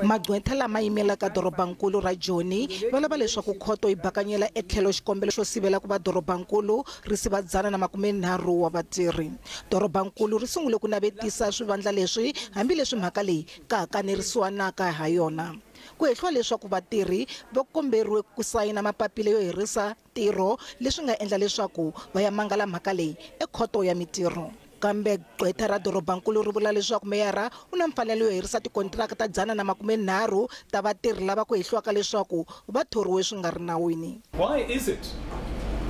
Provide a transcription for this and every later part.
Magqwetha lama yimelaka dorobankulu ra Joni va lava leswaku khoto yi bakanyela etlhelo xikombelo xo sivela ku va dorobankulu ri siva 130 wa vatirhi. Dorobankulu ri sungule ku navetisa swivandla leswi hambileswi mhaka leyi ka ha kanerisiwanaka ha yona. Ku hehliwa leswaku vatirhi va komberiwe ku sayina mapapila yo herisa ntirho leswi nga endla leswaku va ya mangala mhaka leyi ekhoto ya mitirho. Kambe gqwetha ra dorobankulu ri vula leswaku meyara u na mfanelo yo herisa tikontiraka ta 130 ta vatirhi lava ku hehliwaka leswaku va thoriwe swi nga ri nawini. Why is it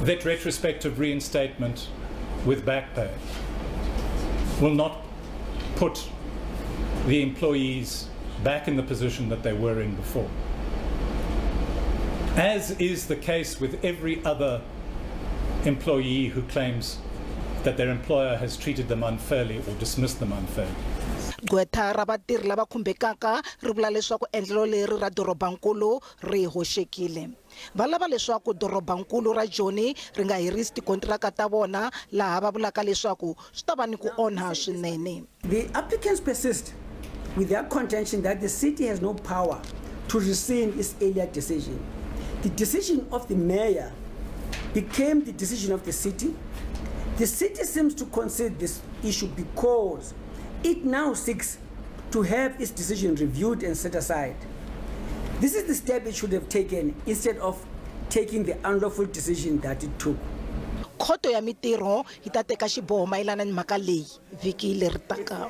that retrospective reinstatement with back pay will not put the employees back in the position that they were in before? As is the case with every other employee who claims that their employer has treated them unfairly or dismissed them unfairly. Gqwetha ra vatirhi lava khumbekaka ri vula leswaku endlelo leri ra dorobankulu ri hoxekile. Va lava leswaku dorobankulu ra Joni ri nga herisi tikontiraka ta vona laha va vulaka leswaku swi ta va ni ku onha swinene. The applicants persist with their contention that the city has no power to rescind its earlier decision. The decision of the mayor became the decision of the city. The city seems to concede this issue because it now seeks to have its decision reviewed and set aside. This is the step it should have taken instead of taking the unlawful decision that it took. Khoto ya mitirho yi ta teka xiboho mayelana ni mhaka leyi vhiki leri taka.